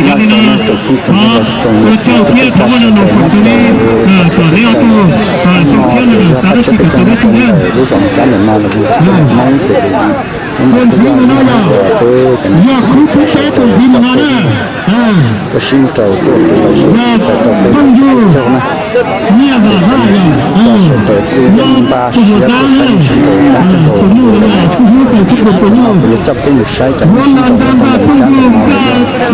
Yog li no, ua tsaug thiab thov ua tsaug rau nej, txom nyem ob tug xyoo tshiab no xav dab tsi kom tau dab tsi na. Lub zos Cab ntawm no los yog Hmoob ces txuas ntxiv mus no yog, yog khub thib peb txuas ntxiv mus no na. Tuaj sib nraus tuaj kev los yog phooj ywg Nyiaj Vam Vaj yog, yog tus hluas xab, tus nyuj xib hwb xib pus tus nyuj, yuav nrog nrog phooj ywg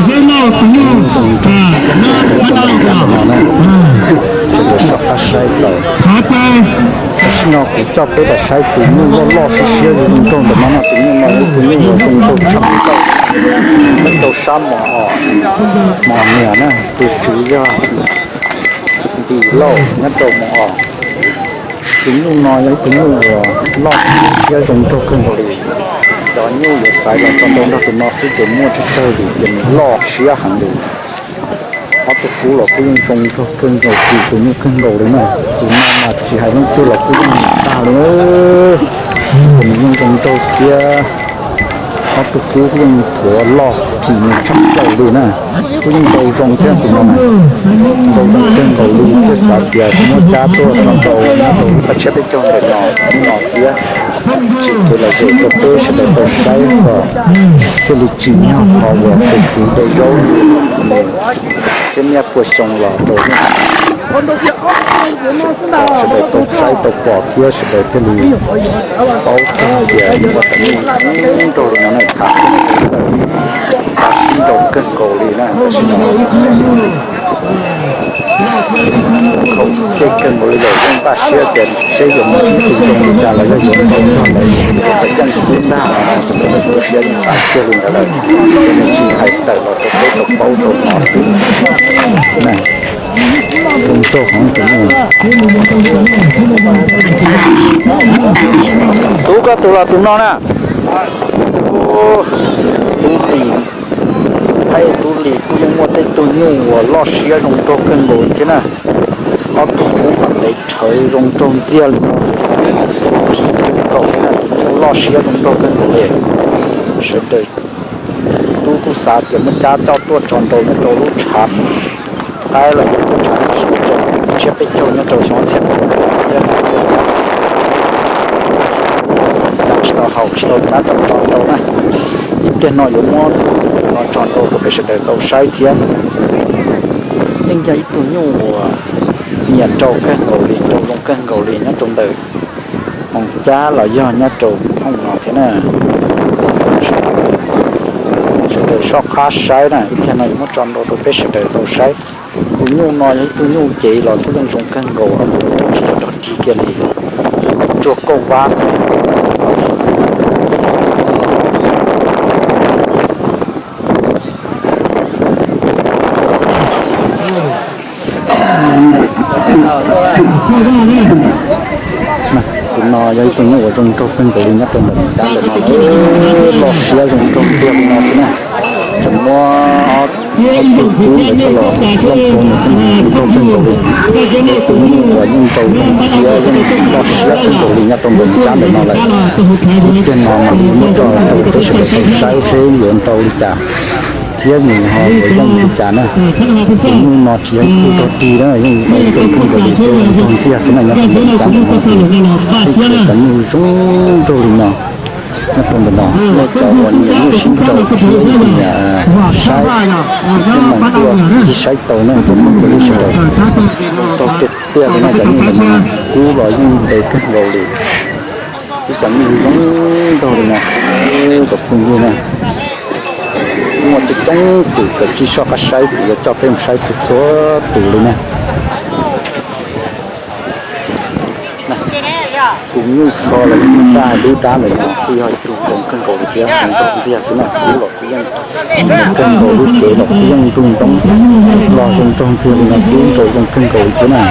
Zeb Lauj tus nyuj, Pab Lauj, sawv daws soj qab saib tau. Thov caw. Tam sim no kuv coj peb los saib tus nyuj loj loj siab siab zoo nraug ntawm no no, tus nyuj no yog tus nyuj uas zoo nraug tshaj plaws nyob rau sab Mos Os, Mos Niam na, tus tswv yog Npis Lauj nyob rau Mos Os. Tus nyuj no yog ib tug nyuj uas loj siab zoo nraug kawg nkaus li. Cov nyuj yuav xaiv los tso tau nrog tus no xwb ces muaj tsawg tsawg li ces nws loj siab heev li. Ob tug kub los kuj yeej zoo nraug kawg nkaus li, tus nyuj kawg nkaus li na. Tus no mas tsis hais leej twg los kuj yeej nyiam tag li. Nws yeej zoo nraug thiab. Ob tug kub yeej thuav loj phim nws tshaj plaws li na. Kuj yeej nrau zoo thiab tus no na. Nrau zoo kawg nkaus li thiab xav tias muab cab tuaj tso tau nyob rau lub paj tshiab peb caug ntawm no hnub no thiab. Tsim kev lom zem rau peb sawv daws tau saib kom thiaj li tsim nyog qhov uas tus khwv de zaub txhiab niaj pua xyoo los rau sawv daws tau saib tau pom thiab sawv daws thiaj li paub txog tias ua cov nyuj zoo nraug li no na, thaum xav sib nrau kawg nkaus li na. Tam sim no khaum ceg kawg nkaus li lawm, yeej npaj siab tias seb yuav mus sib tus zoo li cas los yog yuav nrau nrog lawv, lawv yeej xub ntag no, sawv daws lub siab yeej xav kiag li ntawd lawm. Ces nws tsis hais tawm los rau peb tau paub tau hnov xwb na. Zoo nraug heev tus nyuj. Tub, koj tus los tus no na? Tub Lis, thaij Tub Lis kuj yeej muaj tej tug nyuj uas loj siab zoo nraug kawg nkaus li thiab na. Ob tug kub mas ntev rhawv zoo nraug ntxiag li no xwb, phim kawg nkaus li na, tus nyuj loj siab zoo nraug kawg nkaus li. Sawv daws tub kuj xav tias muab cab coj tuaj tso nrau nyob rau lub tshav qaib los yog lub tshav tshiab peb caug nyob rau xyoo ob txhiab kaum thiab, cab tsis tau haum tsis tau cab coj tso nrau na. Ib pliag no yuav muab tus no tso nrau rau peb sawv daws tau saib thiab. Yeej yog ib tug nyuj uas nyiam nrau kawg nkaus li, nrau zoo kawg nkaus li nyob rau ntawm Moos Cab los yog nyob rau Hmoob no thiab na. Sawv daws soj qab saib na, ib pliag no yuav muab tso nrau rau peb sawv daws tau saib. Tus nyuj no yog ib tug nyuj cev los kuj yeej zoo kawg nkaus, tsis yog dog dig kiag li, tsuag kauj vab xwb. Tus no yog ib tug nyuj uas zoo nraug kawg nkaus li nyob rau ntawm Moos Cab ntawm no, loj siab zoo nraug ntxiag li no xwb na. Tseem muab ob tug kub ntawd coj los looj rau nws thiab, zoo nraug kawg nkaus li. Tus nyuj uas yeej nrau zoo thiab yeej loj siab kawg nkaus li nyob rau ntawm Moos Cab ntawm no lawm. Ib pliag no mas yuav muab tso rau peb sawv daws tau saib seb yuav nrau li cas thiab nws ho yuav yooj li cas na. Tus nyuj no tsis yog ib tug dog dig na, yeej zoo kawg nkaus li, zoo nraug ntxiag xwb na. Nyob rau ntawm Moos Cab ntawm no, cov nyuj zoo nraug li no nyob rau ntawm no, nej cov uas nyiam nyuj sib nrau thiab nyiam saib, nej mam tuaj ncig saib tau na, cov phooj ywg sawv daws. Zoo nraug tiag tiag li na, cov nyuj ntawm no kub los yeej ntev kawg nkaus li. Ib cov nyuj zoo nraug li no xwb cov phooj ywg na. Muaj coob coob tus kawg, cia soj qab saib, kuv yuav coj peb mus saib txhua txhua tus li na. Tus nyuj txho los yog nyuj daj dub dab ntawm no kuj yog ib tug zoo kawg nkaus li thiab, zoo nraug ntxiag xwb na. Kub los kuj yeej zoo kawg nkaus, lub cev los kuj yeej nrug ntoob los zoo nraug ntxiag li no xwb, nrau zoo kawg nkaus li thiab na.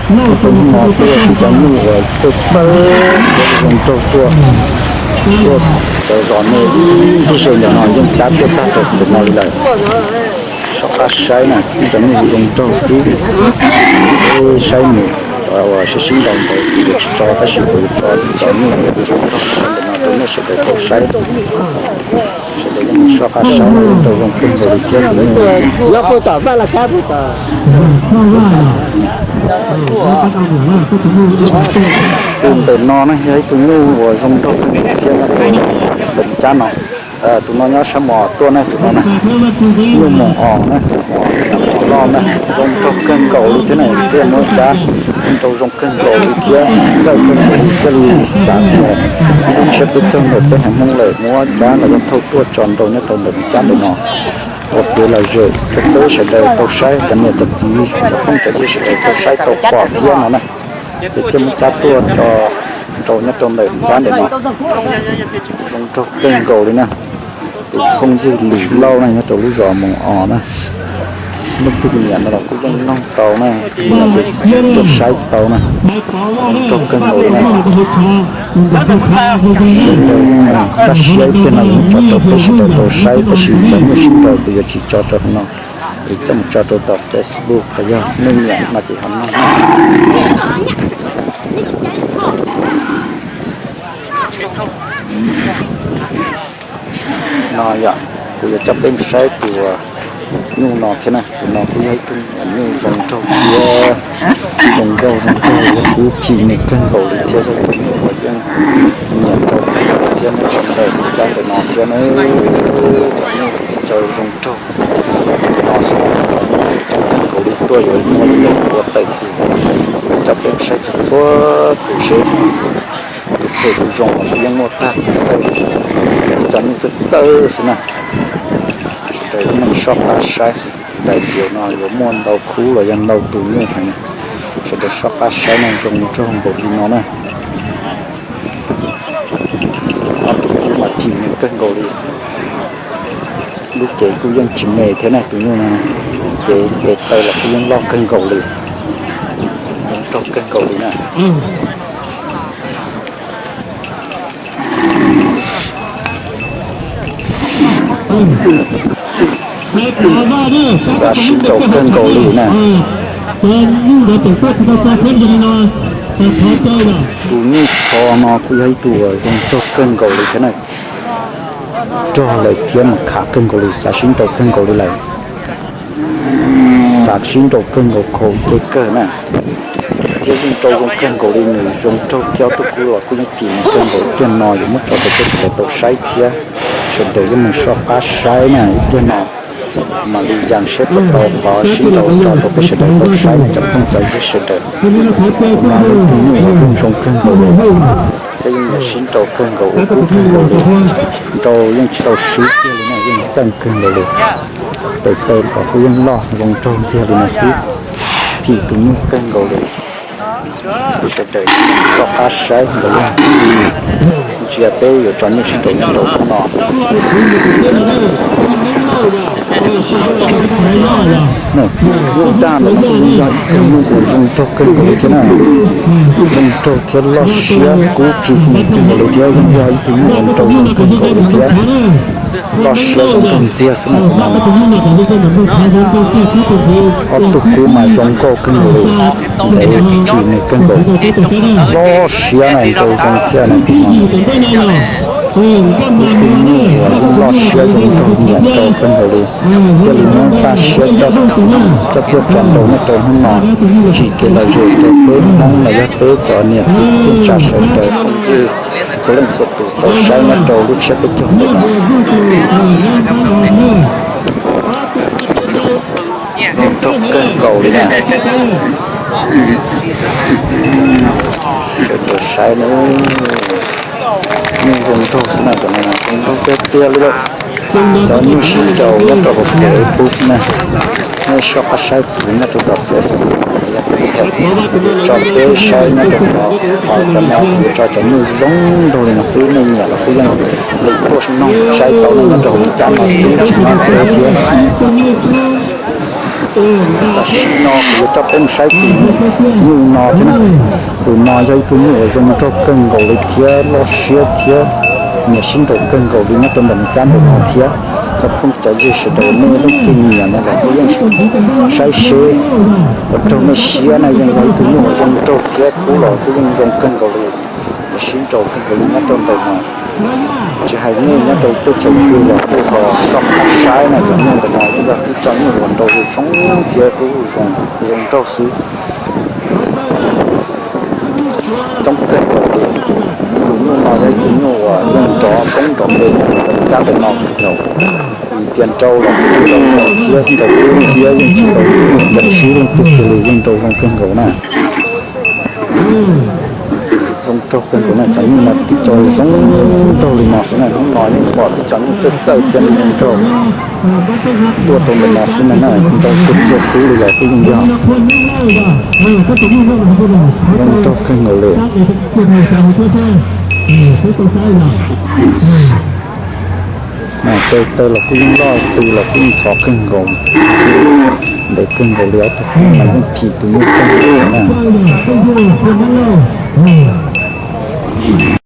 Tuaj hnub no tuaj ib cov nyuj uas txawj txawj zoo nraug tuaj, tuaj cov zos no ib ncig ze ntawm no yeej cab tuaj tag rau ntawm no li lawm. Soj qab saib na, ib cov nyuj zoo nraug xwb. Peb saib mus, cov uas sib sib nrau ntawd kuv yuav tsis tso, tab sis kuv yuav tso cov nyuj zoo nraug ntawm no rau nej sawv daws tau saib. Sawv daws yeej soj qab saib no, zoo kawg nkaus li thiab tus nyuj. Tus ntawm no na yog ib tug nyuj uas zoo nraug kawg nkaus thiab nyob rau ntawm cab no. Tus no nyob sab mos tuaj na, tus no na, nyuj moos os na, moos loj na, zoo nraug kawg nkaus li thiab na, thiaj muab cab nrau zoo kawg nkaus li thiab txawj kawg nkaus li thiaj li xav tias ib lub ntshiab peb caug ntawm peb haiv Hmoob lawm muab cab los yog thauj tuaj tso nrau nyob rau ntawm cab ntawm no ua kev lom zem rau peb sawv daws tau saib, cov niam cov txiv cov phooj cov ywg sawv daws tau saib tau pom thiab no na. Ces thiaj muab cab tuaj tso nrau nyob rau ntawm cab ntawm no. Zoo nraug kawg nkaus li na. Tus phooj ywg Lwm Lauj na nyob rau lub zos Moos Os na, leej twg nyiam no los kuj yeej noog tau na, nyiam ces tuaj saib tau na. Zoo nraug kawg nkaus li na. Sawv daws npaj siab ib pliag no yuav muab tso rau peb sawv daws tau saib, tab sis cov nyuj sib nraus kuv yuav tsis tso rau hauv no, es coj mus tso rau tom Facebook, yog nej nyiam no ces ho noog. No yom, kuv yuav coj peb mus saib tus nyuj no thiab na. Tus no kuj yog ib tug nyuj zoo nraug thiab zoo nkauj zoo nraug, kub phim nws kawg nkaus li thiab yog ib tug nyuj uas yeej nyiam rau kawg nkaus thiab nyob rau ntawm cab ntawm no thiab na. Cov nyuj tib co zoo nraug no xwb, zoo kawg nkaus li tuaj yuav muab li ua tawm tus, coj peb mus saib txhua txhua tus seb tus phem tus zoo los kuj yeej muaj tag tus txawj, cov nyuj txawj txawj xwb na. Sawv daws yeej soj qab saib, daim video no yuav muaj ntau khub los yog ntau tus nyuj heev, sawv daws soj qab saib no zoo nraug npaum li no na. Ob tug kub mas phim nws kawg nkaus li. Lub cev kuj yeej tsis me thiab na, tus nyuj no cev tes taw los kuj yeej loj kawg nkaus li, zoo nraug kawg nkaus li na. Xav sib nraus kawg nkaus li na. Tus nyuj txho no kuj yog ib tug uas zoo nraug kawg nkaus li thiab na. Rog lawm thiab mas khav kawg nkaus li, xav sib nraus kawg nkaus li lawm. Xav sib nraus kawg nkaus, khaum nce kawg na. Thiab yeej rau zoo kawg nkaus li, nws zoo nraug thiab ob tug kub los kuj yeej phim nws kawg nkaus. Ib pliag no yuav muab tso rau peb sawv daws tau saib thiab, sawv daws yeej mus soj qab saib na. Ib pliag no mam li yas seb puas tau qhov sib nraus tso rau peb sawv daws tau saib na cov phooj cov ywg sawv daws. Tus no yog tus nyuj uas yeej zoo kawg nkaus li thiab yeej yog sib nraus kawg nkaus, ua kub kawg nkaus li. Nrau yeej tsis tau swb kiag li na, yeej txawj kawg nkaus li. Tes taw los kuj yeej loj zoo nraug ntxiag li no xwb, phim tus nyuj kawg nkaus li. Sawv daws soj qab saib nkawd yeej ntsia peb yuav tso nyuj sib nraus nyob rau hnub no. Nyuj daj ntawm no kuj yog ib tug nyuj uas zoo nraug kawg nkaus li thiab na. Zoo nraug thiab loj siab, kub phim nws kawg nkaus li thiab, yeej yog ib tug nyuj uas nrau zoo kawg nkaus li thiab, loj siab zoo nraug ntxiag xwb na. Ob tug kub mas zoo nkauj kawg nkaus li, ntev phim nws kawg nkaus, loj siab na, nrau zoo thiab na. Tus no ib tug nyuj uas yeej loj siab zoo nraug, nyiam rau kawg nkaus li, thiaj li muab npaj siab coj tuaj tso nrau nyob rau hnub no, tsim kev lom zem rau peb Hmoob los yog peb cov niam txiv kwv tij neej tsa sawv daws phooj ywg txhua leej txhua tus tau saib nyob rau lub tsiab peb caug ntawm no. Zoo nraug kawg nkaus li na. Sawv daws saib na, nyuj zoo nraug xwb na, cov no zoo nraug tiag tiag li lawm. Cov nyuj sib nraus nyob rau hauv Facebook na, nej soj qab saib kuv nyob rau tom Facebook, yog kuv tso peb saib nyob rau hauv, cov no kuv tso cov nyuj zoo nraug li no xwb, nej nyiam los kuj yeej li tuaj noog saib tau na, nyob rau hauv lub cab no xwb tsis nyob peb thiab. Tam sim no kuv yuav coj peb mus saib tus nyuj no thiab na. Tus no yog ib tug nyuj uas zoo nraug kawg nkaus li thiab loj siab thiab nyiam sib nraus kawg nkaus li nyob rau ntawm lub cab ntawm no thiab. Cov phooj cov ywg sawv daws nej leej twg nyiam no los kuj yeej saib seb puas raug nej siab na, yeej yog ib tug nyuj uas zoo nraug thiab kub los kuj yeej zoo kawg nkaus li. Sib nraus kawg nkaus li nyob rau ntawm no. Tsis hais nej nyob rau teb chaws twg los kuj ho soj qab saib na, cov nyuj ntawm no yog tib co nyuj uas nrau zoo thiab kuj zoo nraug xwb. Coob kawg nkaus li. Tus nyuj no yog ib tus nyuj uas yeej nrov koob nrov npe nyob rau cab ntawm no kawg nkaus. Vim tias nrau los kuj nrau thiab nrau kub thiab yeej tsis tau nrau sib leej twg kiag li, yeej nrau zoo kawg nkaus na. Zoo nraug kawg nkaus na, cov nyuj no tib co zoo nraug li no xwb na, hnub no yeej pom tib co nyuj txawj txawj thiab zoo nraug tuaj rau ntawm no xwb na, nrau txhua txhua kub li los kuj yeej yog. Zoo nraug kawg nkaus li. Taw taw los kuj yeej loj, tw los kuj yeej ntxhov kawg nkaus. Ntev kawg nkaus li, ob tug nyuj mas yeej phim tus nyuj kawg nkaus na.